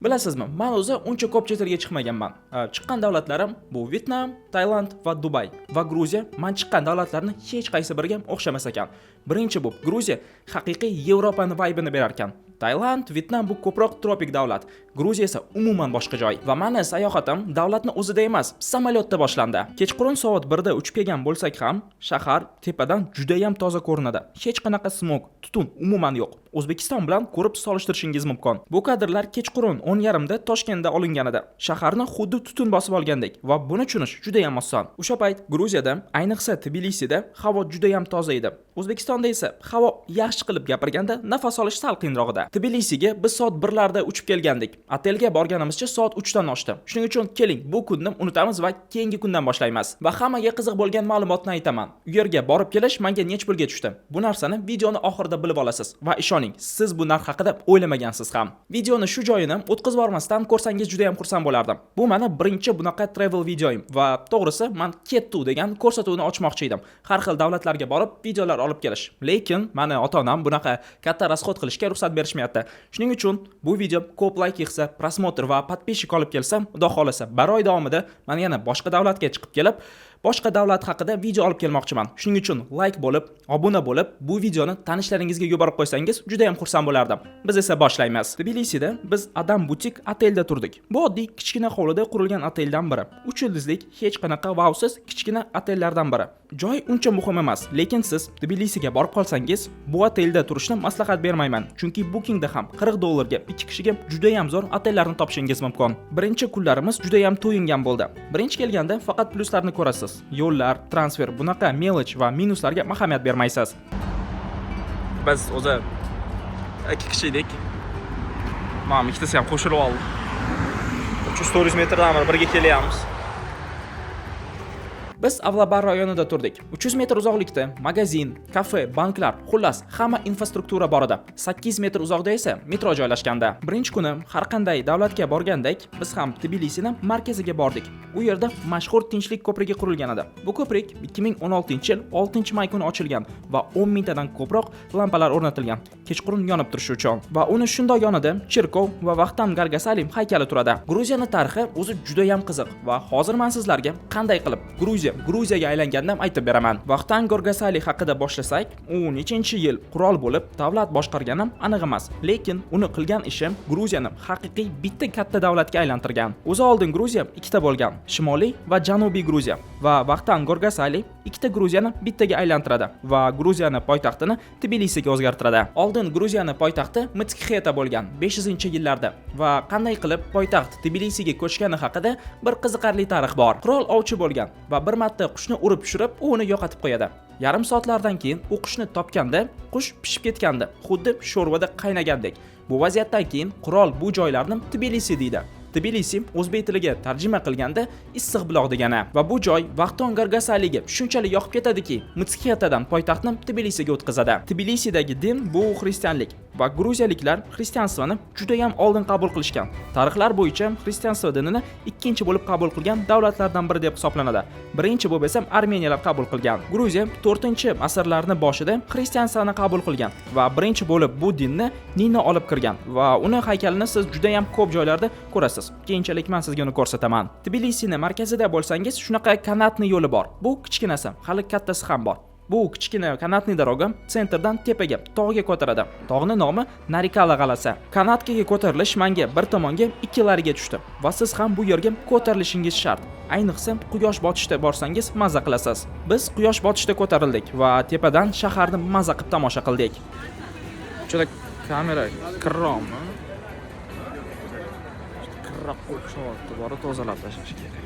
Bilasizmi, man o'zi uncha ko'p chet elga chiqmaganman. Chiqqan davlatlarim bu Vyetnam, Tailand va Dubay. Va Gruziya man chiqqan davlatlarni hech qaysi biriga o'xshamas ekan. Birinchi bo'lib Gruziya haqiqiy Yevropani vibe ini berar ekan. Tailand, Vyetnam bu ko'proq tropik davlat. Gruziya esa umuman boshqa joy. Va mani sayohatim davlatni o'zida emas, samolyotda boshlandi. Kechqurun soat 1 da uchib kelgan bo'lsak ham, shahar tepadan juda ham toza ko'rinadi. Hech qanaqa smog, tutun umuman yo'q. O'zbekiston bilan ko'rib solishtirishingiz mumkin. Bu kadrlar kechqurun 10:30 da Toshkentda olingan edi. Shaharni xuddi tutun bosib olgandek va buni tushunish juda ham oson. O'sha payt Gruziyada, ayniqsa Tbilisida havo juda ham toza edi. O'zbekistonda esa havo, yaxshi qilib gapirganda, nafas olish sal qiyinroq edi. Tbilisiga biz soat 1 larda uchib kelgandik. Otelga borganimizcha soat 3 dan oshdi. Shuning uchun keling, bu kunni unutamiz va keyingi kundan boshlaymiz. Va hammaga qiziq bo'lgan ma'lumotni aytaman. U yerga borib kelish menga nech pulga tushdi? Bu narsani videoni oxirida bilib olasiz va ishoning, siz bu narx haqida o'ylamagansiz ham. Videoni shu joyini o'tkazib yubormasdan ko'rsangiz juda ham xursand bo'lardim. Bu mani birinchi bunaqa travel videoyim va to'g'risi, man Kettu degan ko'rsatuvni ochmoqchi edim. Har xil davlatlarga borib videolar olib kelish. Lekin mani ota-onam bunaqa katta расход qilishga ruxsat berishmayapti. Shuning uchun bu video ko'p layk yig'sa, просмотр va подписчик olib kelsa, Xudo xolasa, bir oy davomida man yana boshqa davlatga chiqib kelib, boshqa davlat haqida video olib kelmoqchiman. Shuning uchun layk bo'lib, obuna bo'lib, bu videoni tanishlaringizga yuborib qo'ysangiz juda ham xursand bo'lardim. Biz esa boshlaymiz. Tbilisida biz Adam Butik otelda turdik. Bu oddiy kichkina hovlida qurilgan oteldan biri. 3 yulduzlik, hech qanaqa vausiz kichkina otellardan biri. Joy uncha muhim emas, lekin siz Tbilisiga borib qolsangiz, bu otelda turishni maslahat bermayman. Chunki Bookingda ham 40 dollarga ikki kishiga juda ham zo'r otellarni topishingiz mumkin. Birinchi kunlarimiz juda ham to'yingan bo'ldi. Birinchi kelganda faqat plyuslarni ko'rasiz. Yo'llar, transfer, bunaqa мелочь va minuslarga ahamiyat bermaysiz. Biz o'zi ikki kishi edik. Mana ikkitasi ham qo'shilib oldi. 300-400 metrdan beri birga kelyapmiz. Biz Avlabar rayonida turdik. 300 metr uzoqlikda magazin, kafe, banklar, xullas, hamma infrastruktura bor edi. 8 metr uzoqda esa metro joylashgandi. Birinchi kuni har qanday davlatga borgandek, biz ham Tbilisini markaziga bordik. U yerda mashhur Tinchlik ko'prigi qurilgan edi. Bu ko'prik 2016-yil 6-may kuni ochilgan va 10 mingtadan ko'proq lampalar o'rnatilgan, kechqurun yonib turishi uchun. Va uni shundoq yonida cherkov va Vaxtang Gorgasali haykali turadi. Gruziyani tarixi o'zi juda ham qiziq va hozir men sizlarga qanday qilib Gruziya Gruziyaga aylanganini ham aytib beraman. Vaxtang Gorgasali haqida boshlasak, u nechinchi yil qirol bo'lib davlat boshqargani aniq emas, lekin uni qilgan ishi Gruziyani haqiqiy bitta katta davlatga aylantirgan. O'zi oldin Gruziya ikkita bo'lgan: Shimoliy va Janubiy Gruziya. Va Vaxtang Gorgasali ikkita Gruziyani bittaga aylantiradi va Gruziyani poytaxtini Tbilisiga o'zgartiradi. Oldin Gruziyani poytaxti Mtskheta bo'lgan 500-yillarda va qanday qilib poytaxt Tbilisiga ko'chgani haqida bir qiziqarli tarix bor. Qirol ovchi bo'lgan va bir marta qushni urib tushirib, u uni yo'qotib qo'yadi. Yarim soatlardan keyin u qushni topganda, qush pishib ketgandi, xuddi sho'rvada qaynagandek. Bu vaziyatdan keyin qirol bu joylarni Tbilisi deydi. Tbilisi o'zbek tiliga tarjima qilganda issiq buloq degani va bu joy Vaxtong Gorgasaliga shunchalik yoqib ketadiki, Mtskhetadan poytaxtni Tbilisiga o'tkazadi. Tbilisidagi din bu xristianlik va gruziyaliklar христианство ni juda ham oldin qabul qilishgan. Tarixlar bo'yicha христианство dinini ikkinchi bo'lib qabul qilgan davlatlardan biri deb hisoblanadi. Birinchi bo'lib esa armeniyalar qabul qilgan. Gruziya 4-asrlarni boshida христианство ni qabul qilgan va birinchi bo'lib bu dinni Nino olib kirgan va uni haykalini siz juda ham ko'p joylarda ko'rasiz. Keyinchalik men sizga uni ko'rsataman. Tbilisini markazida bo'lsangiz, shunaqa канатный yo'li bor. Bu kichkinasi, hali kattasi ham bor. Bu kichkina канатный дорога центр dan tepaga, tog'ga ko'taradi. Tog'ni nomi Narikala qal'asi. Канатка ga ko'tarilish menga bir tomonga 2 lariga tushdi va siz ham bu yerga ko'tarilishingiz shart. Ayniqsa quyosh botishda borsangiz, maza qilasiz. Biz quyosh botishda ko'tarildik va tepadan shaharni maza qilib tomosha qildik. Juda kamera kirroqmi? Kirroqqa o'xshyapti, borib tozalab tashlash kerak.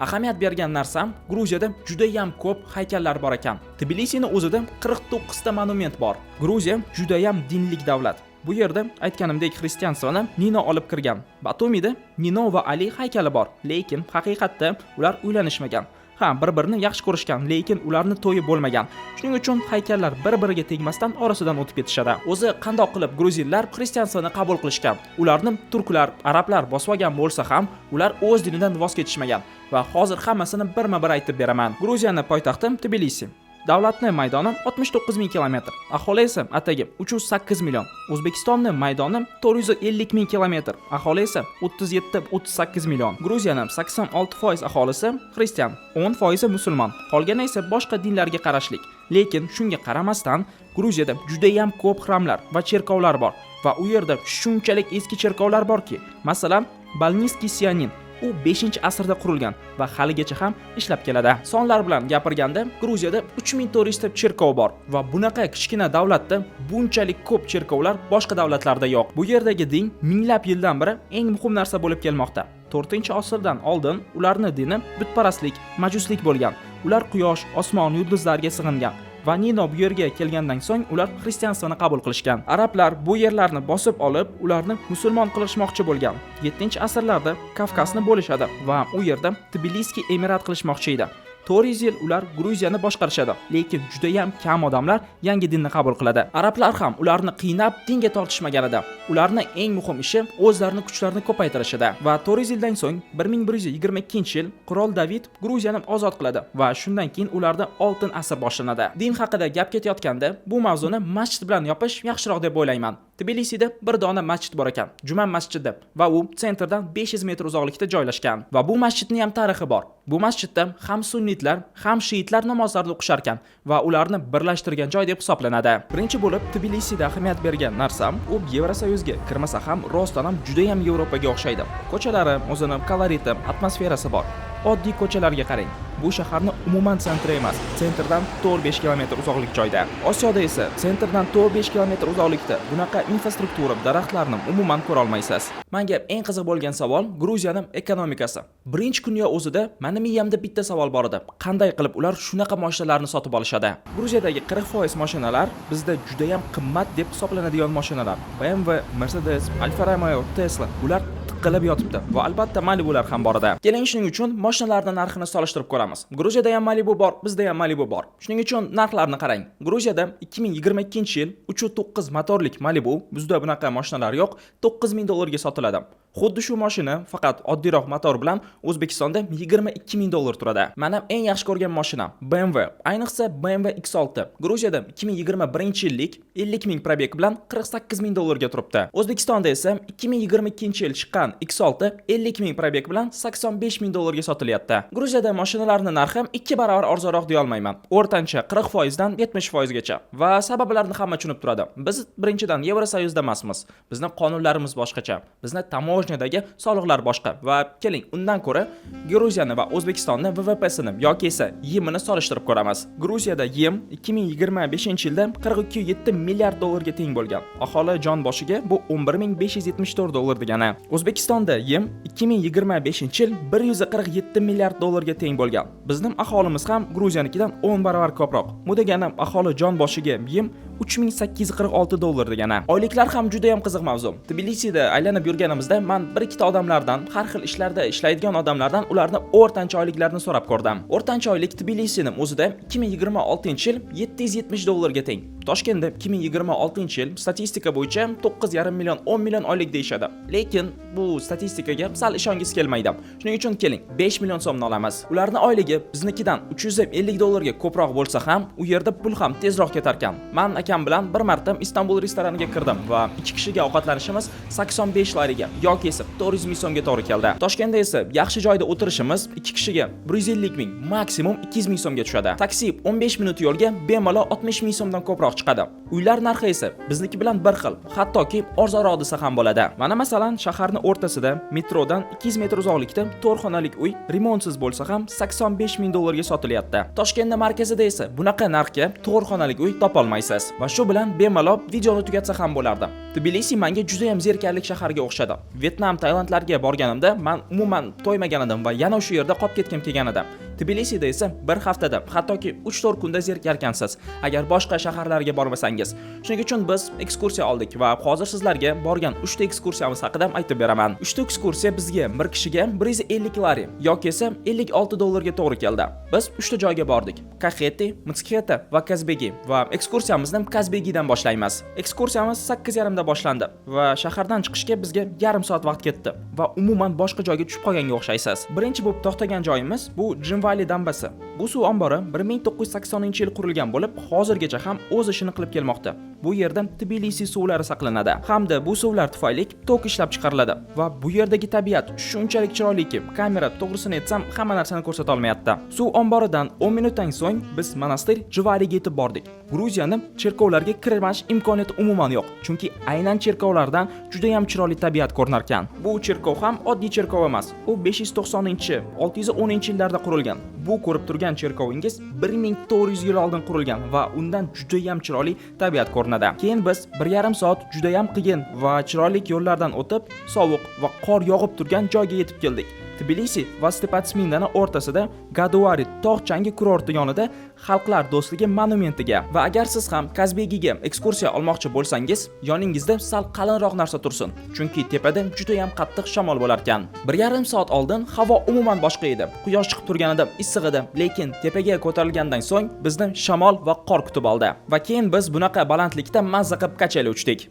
Ahamiyat bergan narsam, Gruziyada juda ham ko'p haykallar bor ekan. Tbilisini o'zida 49 ta monument bor. Gruziya juda ham dinlik davlat. Bu yerda, aytganimdek, христианство ni Nino olib kirgan. Batumida Nino va Ali haykali bor, lekin haqiqatda ular uylanishmagan. Ha, bir-birini yaxshi ko'rishgan, lekin ularni to'yi bo'lmagan. Shuning uchun haykallar bir-biriga tegmasdan orasidan o'tib ketishadi. O'zi qandoq qilib gruzinlar христианство ni qabul qilishgan? Ularni turklar, arablar bosib olgan bo'lsa ham, ular o'z dinidan voz kechishmagan va hozir hammasini birma-bir aytib beraman. Gruziyani poytaxti Tbilisi. Davlatni maydoni 69 ming kilometr, aholi esa atigi 308 million. O'zbekistonni maydoni 450 ming kilometr, aholi esa 37-38 million. Gruziyani 86% aholisi xristian, 10% musulmon, qolgani esa boshqa dinlarga qarashlik. Lekin shunga qaramasdan Gruziyada judayam ko'p xramlar va cherkovlar bor va u yerda shunchalik eski cherkovlar borki, masalan, Bolniskiy Sianin, u 5-asrda qurilgan va haligacha ham ishlab keladi. Sonlar bilan gapirganda, Gruziyada 3400 ta cherkov bor va bunaqa kichkina davlatda bunchalik ko'p cherkovlar boshqa davlatlarda yo'q. Bu yerdagi din minglab yildan beri eng muhim narsa bo'lib kelmoqda. 4-asrdan oldin ularni dini butparastlik, majuslik bo'lgan. Ular quyosh, osmon, yulduzlarga sig'ingan va Nino bu yerga kelgandan so'ng ular xristianstvoni qabul qilishgan. Arablar bu yerlarni bosib olib, ularni musulmon qilishmoqchi bo'lgan. 7-asrlarda Kavkazni bo'lishadi va u yerda Tbiliski emirat qilishmoqchi edi. 400 yil ular Gruziyani boshqarishadi, lekin juda ham kam odamlar yangi dinni qabul qiladi. Arablar ham ularni qiynab dinga tortishmagan edi. Ularni eng muhim ishi o'zlarini kuchlarini ko'paytirish edi. Va 400 yildan so'ng, 1122-yil, qirol David Gruziyani ozod qiladi va shundan keyin ularda oltin asr boshlanadi. Din haqida gap ketayotganda bu mavzuni masjid bilan yopish yaxshiroq deb o'ylayman. Tbilisida bir dona masjid bor ekan, Juma masjidi, va u центр dan 500 metr uzoqlikda joylashgan. Va bu masjidning ham tarixi bor. Bu masjidda ham sunnitlar, ham shiitlar namozlarni o'qishar ekan va ularni birlashtirgan joy deb hisoblanadi. Birinchi bo'lib Tbilisida ahamiyat bergan narsam, u Yevrosoyuzga kirmasa ham, rostdan ham juda ham Yevropaga o'xshaydi. Ko'chalari, o'zini koloriti, atmosferasi bor. Oddiy ko'chalarga qarang. Bu shaharni umuman центр i emas, центр dan 4-5 kilometr uzoqlik joyda. Osiyoda esa центр dan 4-5 kilometr uzoqlikda bunaqa infrastruktura, daraxtlarni umuman ko'ra olmaysiz. Menga eng qiziq bo'lgan savol Gruziyaning ekonomikasi. Birinchi kunyo o'zida mani miyamda bitta savol bor edi. Qanday qilib ular shunaqa mashinalarni sotib olishadi? Gruziyadagi 40% mashinalar bizda juda ham qimmat deb hisoblanadigan mashinalar. BMW, Mercedes, Alfa Romeo, Tesla, ular tiqilib yotibdi va albatta Malibular ham bor edi. Keling, shuning uchun mashinalarning narxini solishtirib ko'ramiz. Gruziyada ham Malibu bor, bizda ham Malibu bor. Shuning uchun narxlarni qarang. Gruziyada 2022-yil 3.9 motorlik Malibu, bizda bunaqa mashinalar yo'q, 9000 dollarga sotiladi. Xuddi shu mashina, faqat oddiyroq motor bilan O'zbekistonda 22 ming dollar turadi. Mana eng yaxshi ko'rgan mashinam BMW, ayniqsa BMW X6. Gruziyada 2021-yillik 50 ming пробег bilan 48 ming dollarga turibdi. O'zbekistonda esa 2022-yil chiqqan X6 50 ming пробег bilan 85 ming dollarga sotilyapti. Gruziyada mashinalarning narxi 2 barobar arzonroq deya olmayman. O'rtancha 40% dan 70% gacha. Va sabablarini hamma tushunib turadi. Biz birinchidan Yevrosoyuzda emasmiz. Bizning qonunlarimiz boshqacha. Bizni таможня dagi soliqlar boshqa va keling, undan ko'ra Gruziyani va O'zbekistonni VVPsini yoki esa YIMini solishtirib ko'ramiz. Gruziyada YIM 2025-yilda 42,7 milliard dollarga teng bo'lgan. Aholi jon boshiga bu 11,574 dollar degani. O'zbekistonda YIM 2025-yil 147 milliard dollarga teng bo'lgan. Bizning aholimiz ham Gruziyanikidan 10 barobar ko'proq. Bu degani aholi jon boshiga YIM 3846 dollar degani. Oyliklar ham juda ham qiziq mavzu. Tbilisida aylanib yurganimizda man bir ikkita odamlardan, har xil ishlarda ishlaydigan odamlardan ularni o'rtancha oyliklarini so'rab ko'rdim. O'rtancha oylik Tbilisining o'zida 2026-yil 770 dollarga teng. Toshkentda 2026-yil statistika bo'yicha 9,5 million, 10 million oylik deyishadi. Lekin bu statistikaga sal ishongisi kelmaydi. Shuning uchun keling, 5 million so'mni olamiz. Ularning oyligi biznikidan 350 dollarga ko'proq bo'lsa ham, u yerda pul ham tezroq ketar ekan. Man akam bilan bir marta Istanbul restoraniga kirdim va ikki kishiga ovqatlanishimiz 85 lariga yoki esa 400 ming so'mga to'g'ri keldi. Toshkentda esa yaxshi joyda o'tirishimiz ikki kishiga 150 ming, maksimum 200 ming so'mga tushadi. Taksi 15 minut yo'lga bemalol 60 ming so'mdan ko'proq chiqadi. Uylar narxi esa bizniki bilan bir xil, hattoki arzonroq desa ham bo'ladi. Mana masalan, shaharning o'rtasida metrodan 200 metr uzoqlikda 4 xonalik uy remontsiz bo'lsa ham 85 ming dollarga sotilyapti. Toshkentda markazida esa bunaqa narxga 4 xonalik uy topolmaysiz. Va shu bilan bemalol videoni tugatsa ham bo'lardi. Tbilisi menga juda ham zerikarli shaharga o'xshadi. Vyetnam, Tailandlarga borganimda man umuman to'ymagan edim va yana shu yerda qolib ketgim kelgan edi. Tbilisida esa bir haftada, hattoki 3-4 kunda zerikarkansiz, agar boshqa shaharlarga bormasangiz. Shuning uchun biz ekskursiya oldik va hozir sizlarga borgan 3 ta ekskursiyamiz haqida aytib beraman. 3 ta ekskursiya bizga bir kishiga 150 lari yoki esa 56 dollarga to'g'ri keldi. Biz 3 ta joyga bordik: Kaxeti, Mtskheta va Kazbegi, va ekskursiyamizni Kazbegidan boshlaymiz. Ekskursiyamiz 8:30 da boshlandi va shahardan chiqishga bizga yarim soat vaqt ketdi va umuman boshqa joyga tushib qolganga o'xshaysiz. Birinchi bo'lib to'xtagan joyimiz bu Jinvali. Sxinvali dambasi. Bu suv ombori 1980-yil qurilgan bo'lib, hozirgacha ham o'z ishini qilib kelmoqda. Bu yerda Tbilisi suvlari saqlanadi hamda bu suvlar tufayli tok ishlab chiqariladi va bu yerdagi tabiat shunchalik chiroyliki, kamera, to'g'risini aytsam, hamma narsani ko'rsata olmayapti. Suv omboridan 10 minutdan so'ng biz monastir Jvariga yetib bordik. Gruziyani cherkovlarga kirmash imkoniyati umuman yo'q, chunki aynan cherkovlardan juda ham chiroyli tabiat ko'rinar ekan. Bu cherkov ham oddiy cherkov emas. U 590-610 yillarda qurilgan. Bu ko'rib turgan cherkovingiz 1400 yil oldin qurilgan va undan juda ham chiroyli tabiat ko'rinadi. Keyin biz 1,5 soat juda ham qiyin va chiroyli yo'llardan o'tib, sovuq va qor yog'ib turgan joyga yetib keldik. Tbilisi va Stepatsmindani o'rtasida Gaduari tog' changi kurorti yonida Xalqlar do'stligi monumentiga. Va agar siz ham Kazbegiga ekskursiya olmoqchi bo'lsangiz, yoningizda sal qalinroq narsa tursin, chunki tepada juda ham qattiq shamol bo'lar ekan. 1,5 soat oldin havo umuman boshqa edi. Quyosh chiqib turganida issiq edi, lekin tepaga ko'tarilgandan so'ng bizni shamol va qor kutib oldi. Va keyin biz bunaqa balandlikda mazza qilib качели uchdik.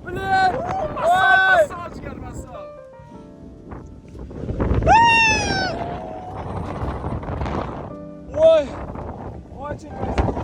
Блядь! Ой! Ой! Очень красиво.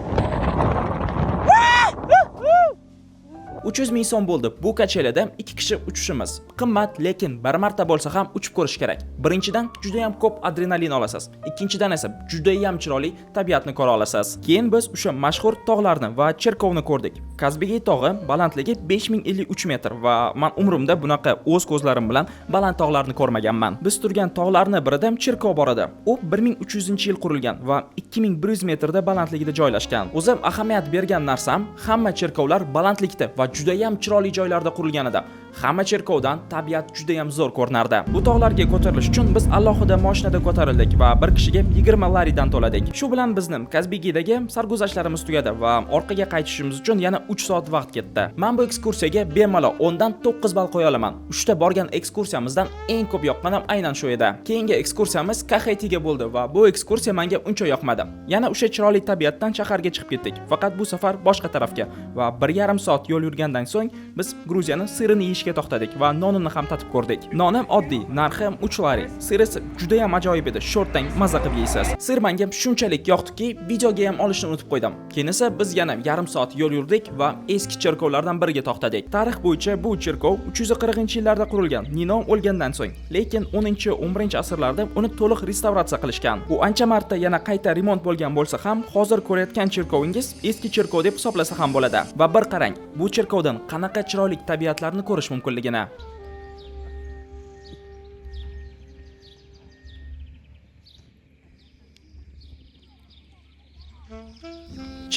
300 ming so'm bo'ldi. Bu качели da ikki kishi uchishimiz. Qimmat, lekin bir marta bo'lsa ham uchib ko'rish kerak. Birinchidan, juda ham ko'p adrenalin olasiz. Ikkinchidan esa juda ham chiroyli tabiatni ko'ra olasiz. Keyin biz o'sha mashhur tog'larni va cherkovni ko'rdik. Kazbegi tog'i balandligi 5053 metr va man umrimda bunaqa o'z ko'zlarim bilan baland tog'larni ko'rmaganman. Biz turgan tog'larni birida cherkov bor edi. U 1300-yil qurilgan va 2100 metrda balandligida joylashgan. O'zim ahamiyat bergan narsam, hamma cherkovlar balandlikda va juda ham chiroyli joylarda qurilgan edi. Hamma cherkovdan tabiat juda ham zo'r ko'rinardi. Bu tog'larga ko'tarilish uchun biz alohida mashinada ko'tarildik va bir kishiga 20 laridan to'ladik. Shu bilan bizni Kazbegidagi sarguzashtlarimiz tugadi va orqaga qaytishimiz uchun yana 3 soat vaqt ketdi. Men bu ekskursiyaga bemalol 10 dan 9 ball qo'ya olaman. 3 ta borgan ekskursiyamizdan eng ko'p yoqqanim aynan shu edi. Keyingi ekskursiyamiz Kaxetiga bo'ldi va bu ekskursiya menga uncha yoqmadi. Yana o'sha chiroyli tabiatdan shaharga chiqib ketdik. Faqat bu safar boshqa tarafga va 1,5 soat yo'l yurgandan so'ng biz Gruziyani sirini yeyishga to'xtadik va nonini ham tatib ko'rdik. Nonim oddiy, narxi 3 lari. Siri juda ham ajoyib edi. Sho'rtang maza qilib yeysiz. Sir menga shunchalik yoqdiki, videoga ham olishni unutib qo'ydim. Keyin esa biz yana yarim soat yo'l yurdik va eski cherkovlardan biriga to'xtadik. Tarix bo'yicha bu cherkov 340-yillarda qurilgan, Nino o'lgandan so'ng. Lekin 10-11 asrlarda uni to'liq restavratsiya qilishgan. U ancha marta yana qayta remont bo'lgan bo'lsa ham, hozir ko'rayotgan cherkovingiz eski cherkov deb hisoblasa ham bo'ladi. Va bir qarang, bu cherkovdan qanaqa chiroyli tabiatlarni ko'rish mumkinligini.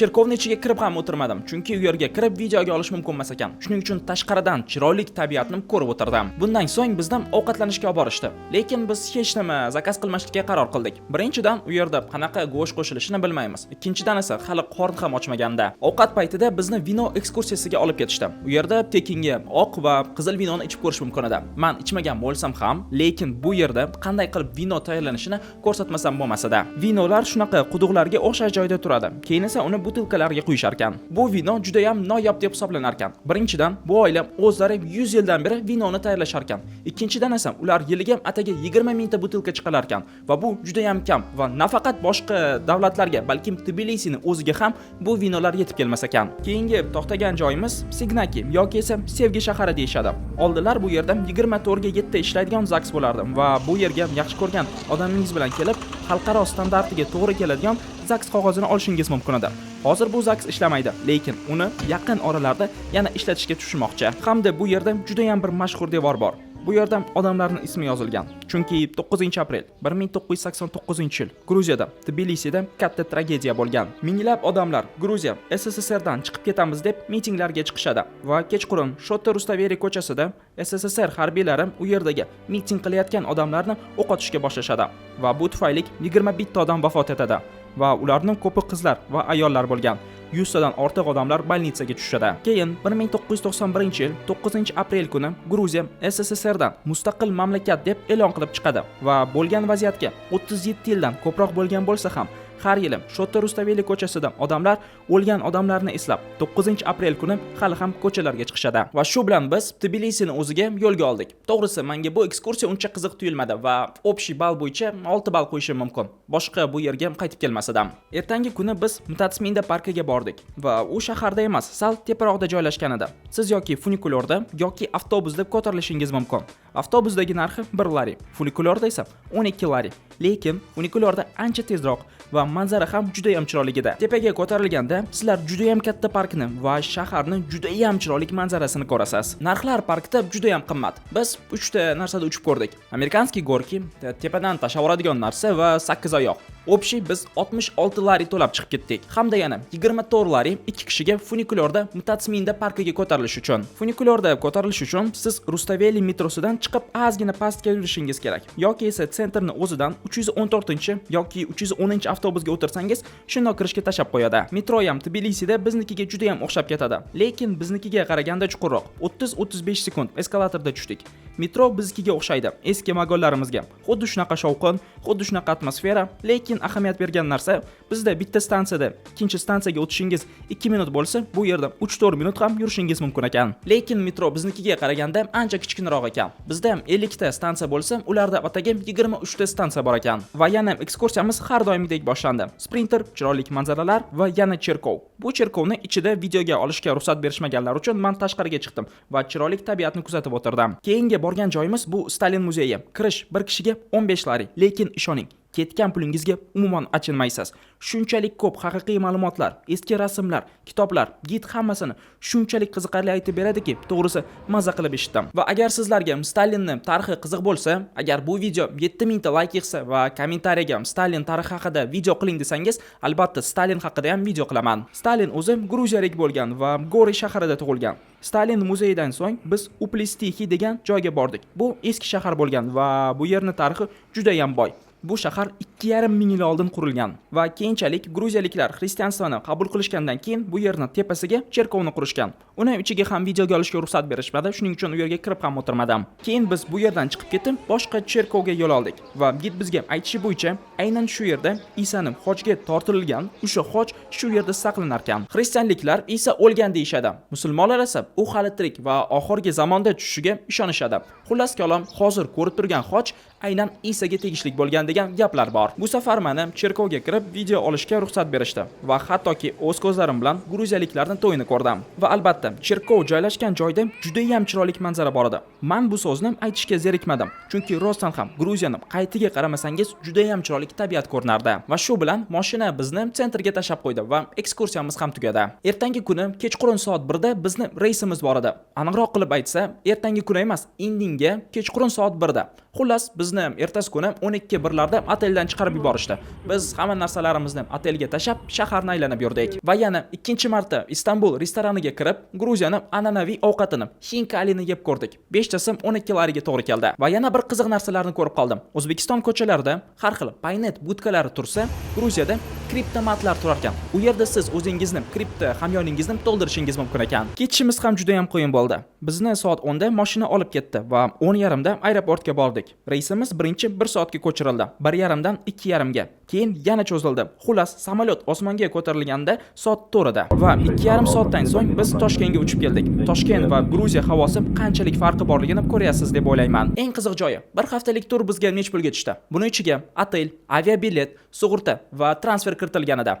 Cherkovni ichiga kirib ham o'tirmadim, chunki u yerga kirib videoga olish mumkin emas ekan. Shuning uchun tashqaridan chiroyli tabiatni ko'rib o'tirdim. Bundan so'ng bizni ovqatlanishga olib borishdi. Lekin biz hech nima заказ qilmaslikka qaror qildik. Birinchidan, u yerda qanaqa go'sht qo'shilishini bilmaymiz. Ikkinchidan esa hali qorn ham ochmaganda. Ovqat paytida bizni vino ekskursiyasiga olib ketishdi. U yerda tekinga oq va qizil vinoni ichib ko'rish mumkin edi. Man ichmagan bo'lsam ham, lekin bu yerda qanday qilib vino tayyorlanishini ko'rsatmasam bo'lmas edi. Vinolar shunaqa quduqlarga o'xshash joyda turadi. Keyin esa uni butilkalarga quyishar ekan. Bu vino juda ham noyob deb hisoblanar ekan. Birinchidan, bu oila o'zlari 100 yildan beri vinoni tayyorlashar ekan. Ikkinchidan esa ular yiliga atigi 20 mingta butilka chiqarar ekan va bu juda ham kam va nafaqat boshqa davlatlarga, balkim Tbilisini o'ziga ham bu vinolar yetib kelmas ekan. Keyingi to'xtagan joyimiz Signaki yoki esa Sevgi shahari deyishadi. Oldinlar bu yerda 24 ga 7 ishlaydigan ZAGS bo'lardi va bu yerga yaxshi ko'rgan odamingiz bilan kelib, xalqaro standartiga to'g'ri keladigan ZAGS qog'ozini olishingiz mumkin edi. Hozir bu ZAGS ishlamaydi, lekin uni yaqin oralarda yana ishlatishga tushunmoqchi. Hamda bu yerda juda ham bir mashhur devor bor. Bu yerda odamlarning ismi yozilgan. Chunki 9 aprel 1989-yil Gruziyada, Tbilisida katta tragediya bo'lgan. Minglab odamlar Gruziya SSSRdan chiqib ketamiz deb mitinglarga chiqishadi va kechqurun Shota Rustaveli ko'chasida SSSR harbiylari u yerdagi miting qilayotgan odamlarni o'q otishga boshlashadi va bu tufayli 21 ta odam vafot etadi va ularning ko'pi qizlar va ayollar bo'lgan. 100 tadan ortiq odamlar больница ga tushadi. Keyin 1991-yil 9 aprel kuni Gruziya SSSRdan mustaqil mamlakat deb e'lon qilib chiqadi va bo'lgan vaziyatga 37 yildan ko'proq bo'lgan bo'lsa ham, Har yili Shota Rustaveli ko'chasida odamlar o'lgan odamlarni eslab 9 aprel kuni hali ham ko'chalarga chiqishadi. Va shu bilan biz Tbilisini o'ziga yo'lga oldik. To'g'risi, menga bu ekskursiya uncha qiziq tuyulmadi va общий ball bo'yicha 6 ball qo'yishim mumkin. Boshqa bu yerga qaytib kelmas edim. Ertangi kuni biz Mtatsminda parkiga bordik va u shaharda emas, sal teparoqda joylashgan edi. Siz yoki funikulyorda, yoki avtobusda ko'tarilishingiz mumkin. Avtobusdagi narxi 1 lari, funikulyorda esa 12 lari. Lekin funikulyorda ancha tezroq va manzara ham juda ham chiroyli edi. Tepaga ko'tarilganda sizlar juda ham katta parkni va shaharni juda ham chiroyli manzarasini ko'rasiz. Narxlar parkda juda ham qimmat. Biz 3 ta narsada uchib ko'rdik. Американские горки, tepadan tashlab yuboradigan narsa va sakkiz oyoq. Общий biz 66 lari to'lab chiqib ketdik. Hamda yana 24 lari ikki kishiga funikulyorda Mtatsminda parkiga ko'tarilish uchun. Funikulyorda ko'tarilish uchun siz Rustaveli metrosidan chiqib ozgina pastga yurishingiz kerak. Yoki esa центр ni o'zidan 314 yoki 310 avtobusga o'tirsangiz, shundoq kirishga tashlab qo'yadi. Metro ham Tbilisida biznikiga juda ham o'xshab ketadi. Lekin biznikiga qaraganda chuqurroq. 30-35 sekund eskalatorda tushdik. Metro biznikiga o'xshaydi, eski vagonlarimizga. Xuddi shunaqa shovqin, xuddi shunaqa atmosfera, lekin ahamiyat bergan narsa, bizda bitta stansiyada ikkinchi stansiyaga o'tishingiz 2 minut bo'lsa, bu yerda 3-4 minut ham yurishingiz mumkin ekan. Lekin metro biznikiga qaraganda ancha kichkinaroq ekan. Bizda 50 ta stansiya bo'lsa, ularda atigi 23 ta stansiya bor ekan. Va yana ekskursiyamiz har doimgidek boshlandi. Sprinter, chiroyli manzaralar va yana cherkov. Bu cherkovni ichida videoga olishga ruxsat berishmaganlar uchun men tashqariga chiqdim va chiroyli tabiatni kuzatib o'tirdim. Keyingi borgan joyimiz bu Stalin muzeyi. Kirish bir kishiga 15 lari, lekin ishoning, ketgan pulingizga umuman achinmaysiz. Shunchalik ko'p haqiqiy ma'lumotlar, eski rasmlar, kitoblar, gid hammasini shunchalik qiziqarli aytib beradiki, to'g'risi, maza qilib eshitdim. Va agar sizlarga Stalinni tarixi qiziq bo'lsa, agar bu video 7000 ta layk yig'sa va kommentariyaga Stalin tarixi haqida video qiling desangiz, albatta Stalin haqida ham video qilaman. Stalin o'zi gruziyalik bo'lgan va Gori shahrida tug'ilgan. Stalin muzeyidan so'ng biz Uplistixi degan joyga bordik. Bu eski shahar bo'lgan va bu yerni tarixi juda ham boy. Bu shahar 2,5 ming yil oldin qurilgan va keyinchalik gruziyaliklar христианство ni qabul qilishgandan keyin bu yerni tepasiga cherkovni qurishgan. Uni ichiga ham videoga olishga ruxsat berishmadi, shuning uchun u yerga kirib ham o'tirmadim. Keyin biz bu yerdan chiqib ketib, boshqa cherkovga yo'l oldik va gid bizga aytishi bo'yicha aynan shu yerda Isani xochga tortilgan, o'sha xoch shu yerda saqlanar ekan. Xristianliklar Isa o'lgan deyishadi. Musulmonlar esa u hali tirik va oxirgi zamonda tushishiga ishonishadi. Xullas kalom, hozir ko'rib turgan xoch aynan Isaga tegishli bo'lgan degan gaplar bor. Bu safar meni cherkovga kirib video olishga ruxsat berishdi va hattoki o'z ko'zlarim bilan gruziyaliklarning to'yini ko'rdim. Va albatta, cherkov joylashgan joyda juda ham chiroyli manzara bor edi. Men bu so'zni aytishga zerikmadim, chunki rostdan ham Gruziyani qaytiga qaramasangiz juda ham chiroyli tabiat ko'rinardi. Va shu bilan mashina bizni центр ga tashlab qo'ydi va ekskursiyamiz ham tugadi. Ertangi kuni kechqurun soat 1 da bizni reysimiz bor edi. Aniqroq qilib aytsa, ertangi kuni emas, indinga kechqurun soat 1 da. Xullas, bizni ertasi kuni 12 birlarda oteldan chiqarib yuborishdi. Biz hamma narsalarimizni otelga tashlab, shaharni aylanib yurdik. Va yana ikkinchi marta Istanbul restoraniga kirib, Gruziyani an'anaviy ovqatini, xinkalini yeb ko'rdik. 5 tasi 12 lariga to'g'ri keldi. Va yana bir qiziq narsalarni ko'rib qoldim. O'zbekiston ko'chalarida har xil paynet budkalari tursa, Gruziyada kriptomatlar turar ekan. U yerda siz o'zingizni kripto hamyoningizni to'ldirishingiz mumkin ekan. Ketishimiz ham juda ham qiyin bo'ldi. Bizni soat 10 da mashina olib ketdi va 10:30 da aeroportga bordik. Reysimiz birinchi 1 soatga ko'chirildi. 1:30 dan 2:30 ga. Keyin yana cho'zildi. Xullas, samolyot osmonga ko'tarilganda soat 4 edi va 2,5 soatdan so'ng biz Toshkentga uchib keldik. Toshkent va Gruziya havosi qanchalik farqi borligini ko'ryapsiz deb o'ylayman. Eng qiziq joyi, bir haftalik tur bizga nech pulga tushdi? Buni ichiga otel, aviabilet, sug'urta va transfer kiritilgan edi.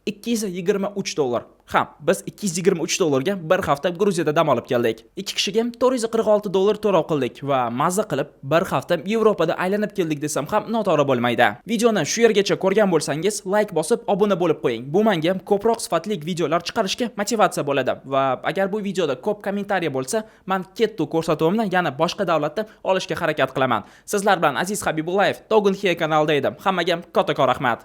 223 dollar. Ha, biz 223 dollarga bir hafta Gruziyada dam olib keldik. Ikki kishiga 446 dollar to'lov qildik va mazza qilib bir hafta Yevropada aylanib keldik desam ham noto'g'ri bo'lmaydi. Videoni shu yergacha ko'rgan bo'lsangiz, layk bosib obuna bo'lib qo'ying. Bu menga ko'proq sifatli videolar chiqarishga motivatsiya bo'ladi va agar bu videoda ko'p kommentariya bo'lsa, men kettu ko'rsatuvimni yana boshqa davlatda olishga harakat qilaman. Sizlar bilan Aziz Habibullayev, Togun Here kanalida edim. Hammaga kattakon rahmat.